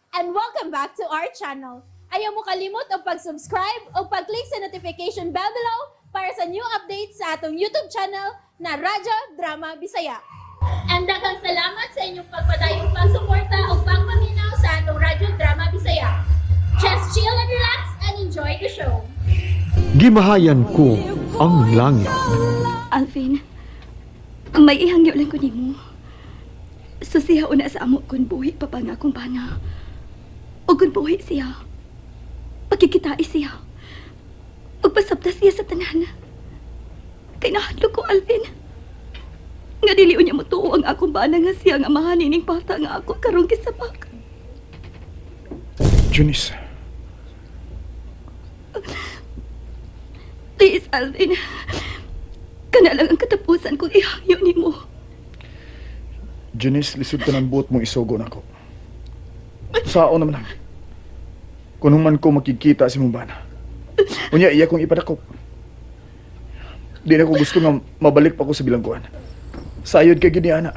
And welcome back to our channel. Ayaw mo kalimot og pag-subscribe o pag-click sa notification bell below para sa new updates sa atong YouTube channel na Radyo Drama Bisaya. And daghang salamat sa inyong pagpadayong pagsuporta o pagpaminaw sa atong Radyo Drama Bisaya. Just chill and relax and enjoy the show. Gimahayan ko ang langit. Alvin, may ihangyo lang ko nimo. Susiha una sa amo kun buhi pa pa nga akong bana. O kun buhi siya, pakikitai siya. Ug pasabta siya sa tanan. Kay nahadlok ko, Alvin. Nga dili unya motuo ang akong bana nga siya nga amahan ining bata nga ako karong gisabak. Janice, Please, Alvin. Kana lang ang katapusan kong ihangyo nimo. Janice, lisod ka ng buot mong isugo nako. Sao naman ang. Kung man ko makikita si mong bana. Unya, iya kong ipadakop. Di na ko gusto nga mabalik pa ko sa bilangguan. Sayod kay gini, ana.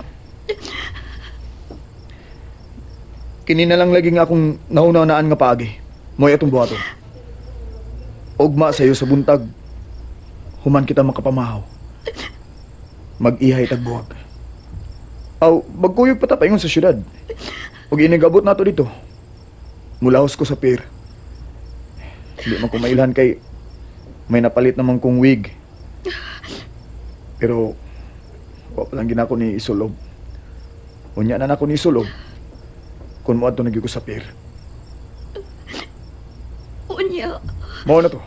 Kini na lang lagi nga akong nauna-unaan nga paagi. Mo'y atong buhaton. Ugma sa'yo sa buntag. Human kita makapamahaw. Mag-ihay tagbuwag. Aw, magkuyog pa ta paingon sa syudad. Ug inigabot nato dito. Mulahos ko sa pier. Hindi man ko mailhan kay may napalit naman kong wig. Pero wa pa lang ginako ni isulob. Unya na nako ni isulob. Kun moadto na gyud ko sa pier. Unya. Mao na to.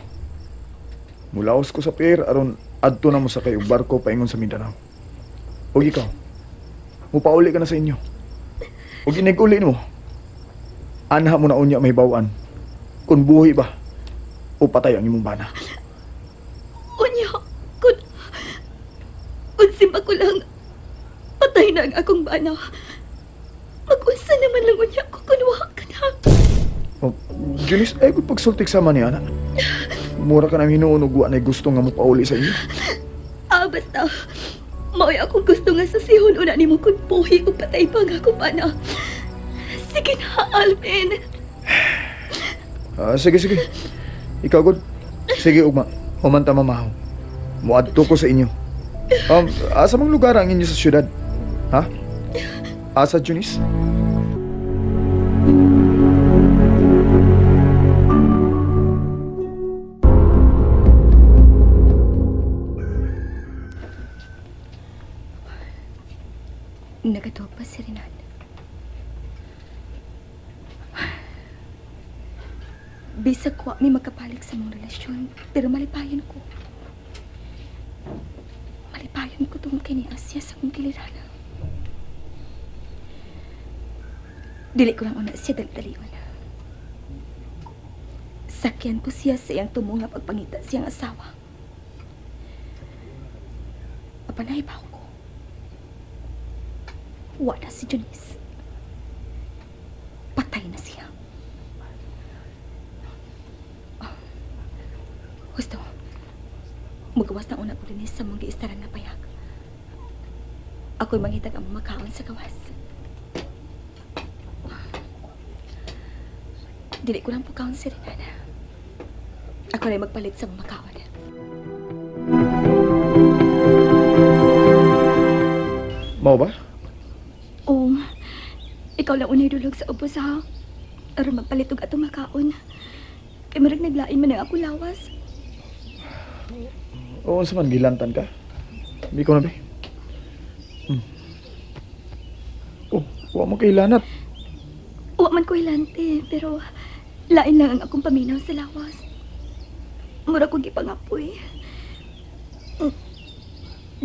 Mulaos ko sa pier aron adto na mo sa kay og barko paingon sa Mindanao. Ug ikaw, mupauli ka na sa inyo. Ug inig-uli nimo. Anha mo na unya may bawan. Kung buhi ba o patay ang imong bana. Unya, kung simba ko lang, patay na ang akong bana. Mag-unsa naman lang unya ko kung wa ka na. Oh, Janice, ay kung pagsultik sama ni ana. Mura ka na hinuon og wa na gusto nga mopauli sa inyo. Ah, basta, mao'y akong gusto nga sa sihon una nimo kung buhi o patay pa ang akong bana. Sige na, Alvin. Ah, sige, sige. Ikaw, good. Sige, ugma. Humanta mamahaw. Muadto ko sa inyo. Asa mang lugar ang inyo sa syudad? Ha? Asa, Janice? Nagatuwa pa si Renan. Bisag wa mi magkapalig sa mong relasyon, pero malipayon ko. Malipayon ko tungod kay ni Asya sa akong kilirana. Dili ko lang una siya dali-dalion. Sakyan ko siya sa iyang tumo nga pagpangita siyang asawa. Apanay pa ko. Wala si Janice. Patay na siya. Oh. Gusto, magawas na una ko din sa mong giistaran na payag. Ako'y mangitag ang makaon sa gawas. Dili ko lang pukaon si Renana. Ako rin magpalit sa mga makaon. Mao ba? Oo. Ikaw lang unay dulog sa ubos ha. Aron magpalit og atong makaon. Kay murag naglain man ang ako lawas. Oo, unsa man gilantan ka? Hindi ko na ba? Oh, wa mo kay lanat. Wa man ko hilante, pero lain lang ang akong paminaw sa lawas. Mura ko gipangapoy.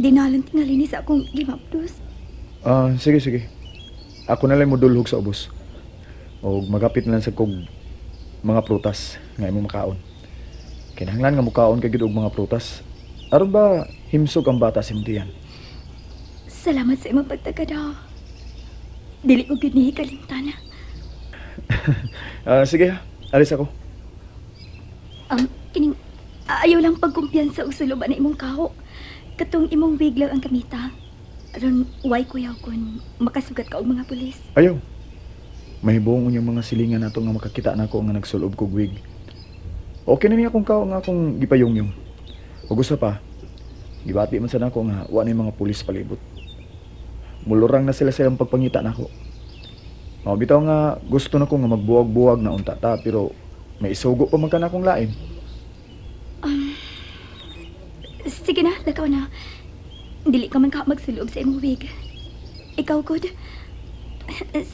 Dinalan tingali ni sa akong gimapdos. Ah, sige, sige. Ako na lang modulhog sa ubos. O magapit na lang sa kog mga prutas nga imong makaon. Kinahanglan nga mukaon kay gid og mga prutas. Aron ba himsog ang bata sa imong tiyan? Salamat sa imong pagtagad ha. Dili ko gyud ni kalimtan. Ah, sige ha. Alis ako. Kining ayaw lang pagkumpiyansa og suloban na imong kaho. Katong imong wig lang ang kamita. Aron way kuyaw kun makasugat ka og mga pulis. Ayaw. Mahibong unyang mga silingan nato nga makakita nako nga nagsulob kog wig. Okay na niya akong kao nga akong gipayongyong. Ug usa pa, gibati man sa nako nga wa na mga pulis palibot. Mulurang na sila sa ilang pagpangita nako. Mao bitaw nga gusto nako nga magbuwag-buwag na unta ta, pero may isugo pa man ka na akong lain. Sige na, lakaw na. Dili ka man ka magsulob sa imong wig. Ikaw, good.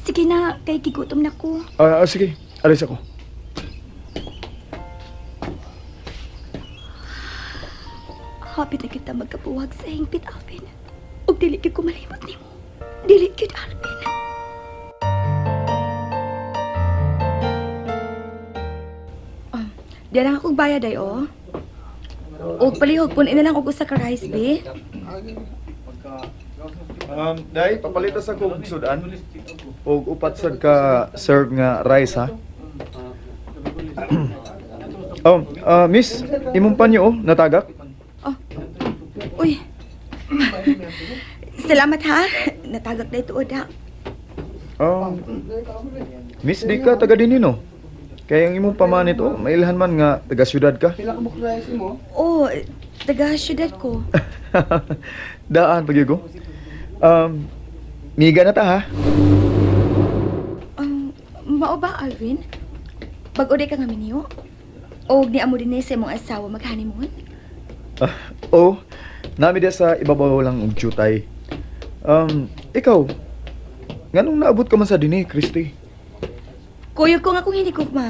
Sige na, kay gigutom na ko. Sige, alis ako. Hapit na kita magkabuwag sa hingpit, Alvin. Ug dili gyud ko malimot nimo. Dili gyud, Alvin. Oh, diya lang akong bayad ay, oh. Og palihog, punin na lang og usa ka rice, be. Day, papalitas ako og sudan. Og upat sad ka serve nga rice ha. Oh, miss, imong panyo oh, natagak. Uy. Salamat ha. Natagak na ito, ha. Um, miss, di ka taga dinhi no? Kaya ang imong pamanit oh, mailhan man nga taga syudad ka. Oh, taga syudad ko. Daan pag ko. Um, miga na ta ha. Mao ba, Alvin? Bag-o ka nga minyo? O ni amo din sa imong asawa mag-honeymoon? Ah, oh, nami diya sa ibabaw lang og jutay. Ikaw, nganong naabot ka man sa dinhi, Christy? Kuyo ko nga kung hindi ko ma.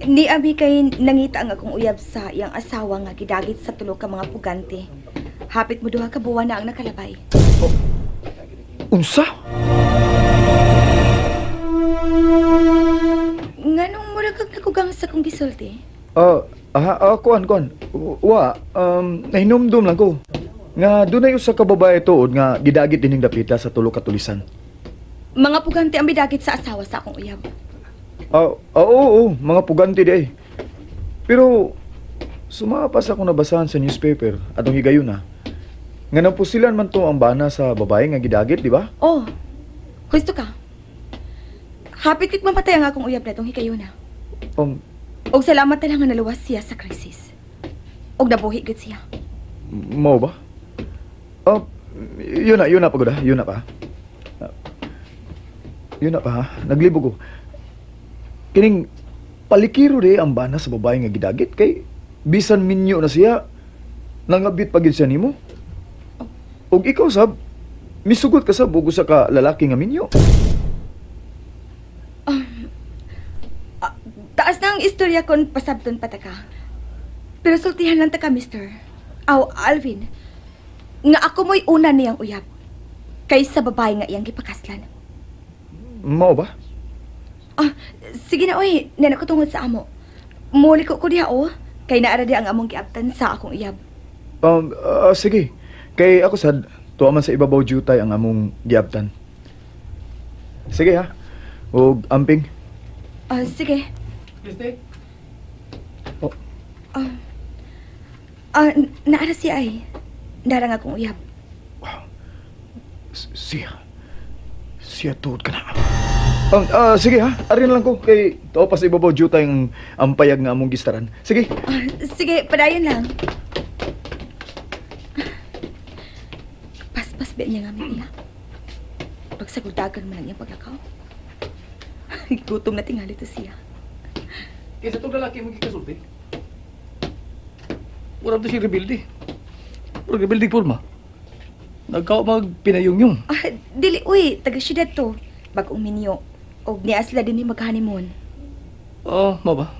Ni abi kay nangita ang akong uyab sa iyang asawa nga gidagit sa tulo ka mga pugante. Hapit mo duha ka buwan na ang nakalabay. Unsa? Nganong mura kag nakugang sa kong gisulti? Aha, kuan, kuan. Wa, nahinumdum lang ko. Nga dunay usa ka babae tuod nga gidagit dining dapita sa tulo ka tulisan. Mga pugante ang bidagit sa asawa sa akong uyab. Oo, oo, mga pugante di ay. Pero sumapa sa akong nabasahan sa newspaper atong higayon na. Nga napusilan man to ang bana sa babae nga gidagit, di ba? Oh, husto ka. Hapit kit mamatay ang akong uyab na itong higayuna. Og salamat na lang nga naluwas siya sa krisis. Og nabuhi gud siya. Mao ba? Oh, yun na pagoda, yun na pa. Ah, yun na pa ha, naglibog ko. Kining palikiro di ang bana sa babae nga gidagit kay bisan minyo na siya, nangabit pa gid siya nimo. Og ikaw sab, misugot ka sab og usa ka lalaki nga minyo. Taas na ang istorya kon pasabton pataka. Pero sultihan lang ta ka, mister. Aw, Alvin. Nga ako mo'y una niyang uyab. Kaysa babae nga iyang gipakaslan. Mao ba? Ah, sige na oy, nana ko tungod sa amo. Muli ko ko diha oh. Kay naara di ang among giabtan sa akong uyab. Sige. Kay ako sad, tuwa man sa ibabaw jutay ang among giabtan. Sige ha. Og amping. Ah, sige. Oh. Ah, naara siya ay. Nara nga akong uyab. Siya. Siya tuod ka na. Sige ha, ari na lang ko. Kay tuwa pa sa ibabaw jutay ang payag nga among gistaran. Sige. Ah, sige, padayon lang. Paspas ba niya nga niya? Pagsagudagan mo lang iyang paglakaw. Gutom na tingali to siya. Kaysa itong lalaki mo gikasulti. Murag to si rebelde. Murag rebelde forma. Nagkaw magpinayong-yung. Ah, dili, uy, taga syudad to. Bagong minyo. Og niya sila din ni mag-honeymoon. Oo, mao ba?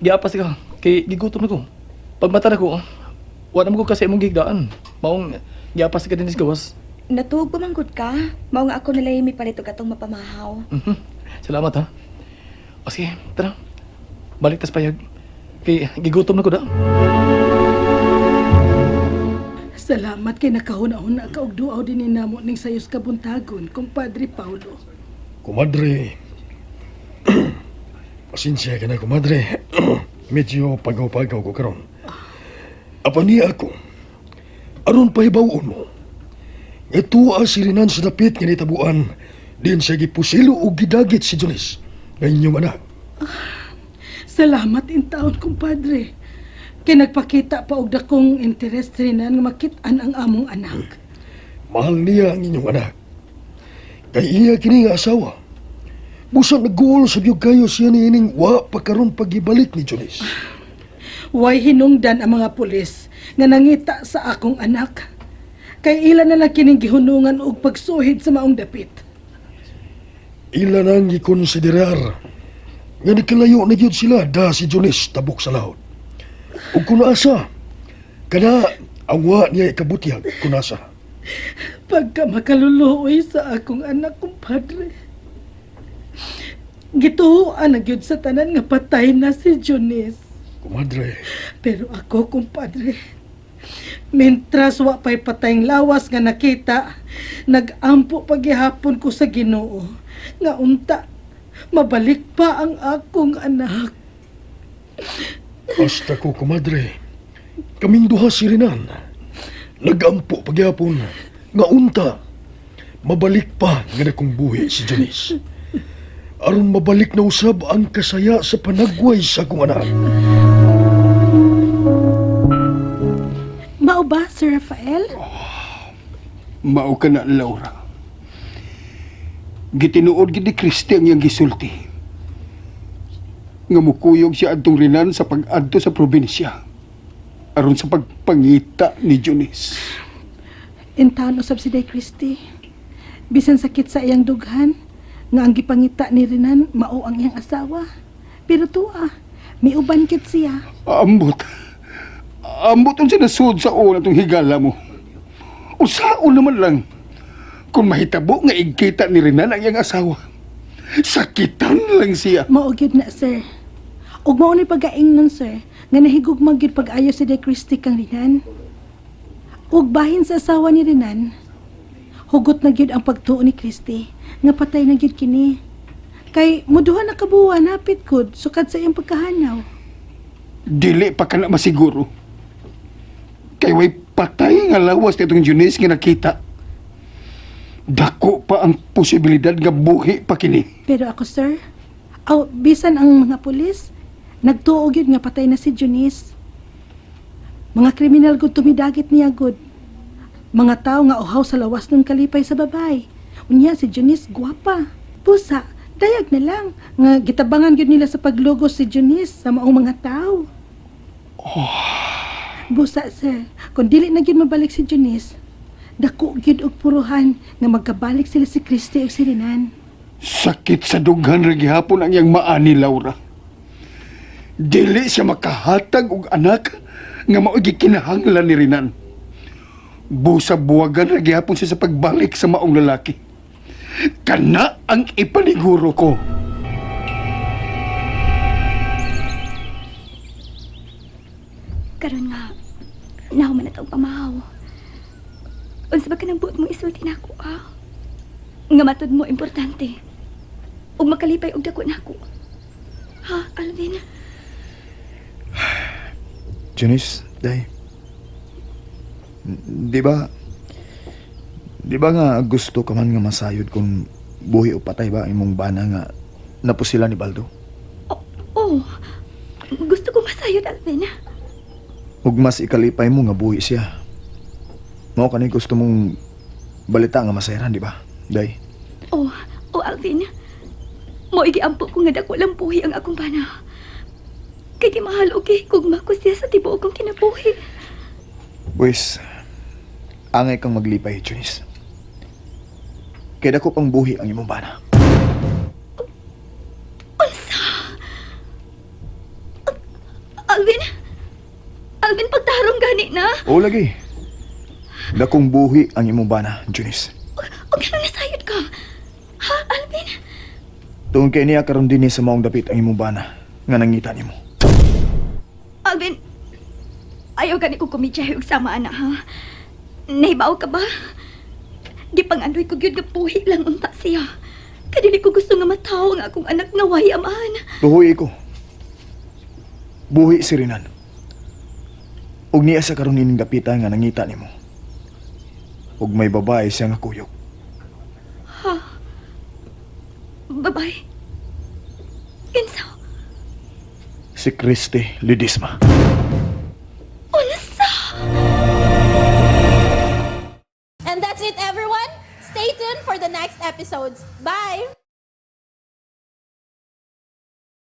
Giapas ka. Kay gigutom na ko. Pagmata na ko, wala mo ko kasi imong gigdaan. Maong giapas ka din sa gawas. Natuog pa manggod ka. Mao nga ako nalay may palit og atong mapamahaw. Salamat ha. O sige, tara. Balik tas payag. Kay gigutom na ko da. Salamat kay nakahuna-huna ka og duaw din ni namo ning sayos kabuntagon, kumpadre Paulo. Kumadre. Pasensya ka na, kumadre. Medyo pagaw-pagaw ko karon. Apa niya ako. Aron pahibawon mo. Nga tuwa si Renan sa dapit nga nitabuan Diin siya gipusilo o gidagit si Jonis nga inyong anak. Salamat in taon, kumpadre. Kay nagpakita pa og dakong interes rinan nga makit-an ang among anak. Mahal niya ang inyong anak. Kay iya kini nga asawa. Busa nagguol sa biyog kayo siya niining wa pa karon pagibalik ni Jonis. Way hinungdan ang mga pulis nga nangita sa akong anak. Kay ila na lang kining gihunungan og pagsuhid sa maong dapit. Ila nang gikonsiderar nga nakalayo na gyud sila da si Jonis tabok sa laot. Ug kun asa, kana ang wa niya ikabutyag kun asa. Pagka makaluluoy sa akong anak, kumpadre. Gituhuan na gyud sa tanan nga patay na si Junice. Kumadre, Pero ako, kumpadre, mentras wa pa'y patayng lawas nga nakita, nagampo paghihapon ko sa Ginoo nga unta mabalik pa ang akong anak. hasta ko kumadre, kaming duha si Renan. Nagampo pagyapon nga unta mabalik pa nga nakong buhi si Janice. Aron mabalik na usab ang kasaya sa panagway sa akong anak. Mao ba, Sir Rafael? Mao ka na, Laura. Gitinuod gid ni Kristi ang iyang gisulti. Nga mukuyog siya adtong rinan sa pag-adto sa probinsya aron sa pagpangita ni Junis. Intaon usab si Day Christie. Bisan sakit sa iyang dughan, nga ang gipangita ni Renan mao ang iyang asawa. Pero tuwa, miuban kit siya. Ambot. Ambot unsa nasud sa una tong higala mo. Usaon naman lang kung mahitabo nga igkita ni Renan ang iyang asawa. Sakitan lang siya. Mao gyud na, sir. Ug mao ni pagaingnon, sir, nga nahigugma gyud pag-ayo si Day Christie kang Renan. Ug bahin sa asawa ni Renan, hugot na gyud ang pagtuo ni Christie nga patay na gyud kini. Kay muduha na kabuwan hapit gud sukad sa iyang pagkahanaw. Dili pa ka na masiguro. Kay way patay nga lawas nitong Eunice nga nakita. Dako pa ang posibilidad nga buhi pa kini. Pero ako, sir, aw, bisan ang mga pulis, nagtuo gyud nga patay na si Junice. Mga kriminal gud tumidagit niya gud. Mga tao nga uhaw sa lawas ng kalipay sa babay. Unya si Junice gwapa. Pusa, dayag na lang nga gitabangan gyud nila sa paglugos si Junice sa maong mga tao. Busa, sir, kung dili na gyud mabalik si Junice, dako gyud og puruhan nga magkabalik sila si Christy ug si Renan. Sakit sa dughan ra gihapon ang iyang maani, Laura. Dili siya makahatag og anak nga mao'y gikinahanglan ni Renan. Busa buwagan ra gihapon siya sa pagbalik sa maong lalaki. Kana ang ipaniguro ko. Karon nga, nahuman na taong pamahaw. Unsa ba kanang buot mong isulti nako, ah? Nga matud mo importante. Ug makalipay og dako nako. Ha, Alvin? Janice, day. Di ba, di ba nga gusto ka man nga masayod kung buhi o patay ba imong bana nga napusila ni Baldo? Oh, oh. Gusto ko masayod, Alvin. Ug mas ikalipay mo nga buhi siya. Mao kani gusto mong balita nga masayran, di ba? Day. Oh, oh Alvin. Mo igiampo ko nga dako lang buhi ang akong bana. Kay gimahal og gihigugma ko siya sa tibuok kong kinabuhi. Boys, angay kang maglipay, Janice. Kay dako pang buhi ang imong bana. Unsa? Alvin? Alvin, pagtarong gani na. Oo lagi. Dakong buhi ang imong bana, Janice. O ganun nasayod ka. Ha, Alvin? Tungkol kay niya karon dinhi sa maong dapit ang imong bana nga nangita nimo. Alvin, ayaw gani ko kumidyahe og sama ana ha. Nahibaw ka ba? Gipangandoy ko gyud nga buhi lang unta siya. Kadili ko gusto nga matawo ang akong anak nga way amahan. Tuhoy ko. Buhi si Renan. Ug niya sa karon nining dapita nga nangita nimo. Ug may babae siya nga kuyog. Ha? Babae? Kinsa? Si Christy Lidisma. Unsa? And that's it, everyone. Stay tuned for the next episodes. Bye!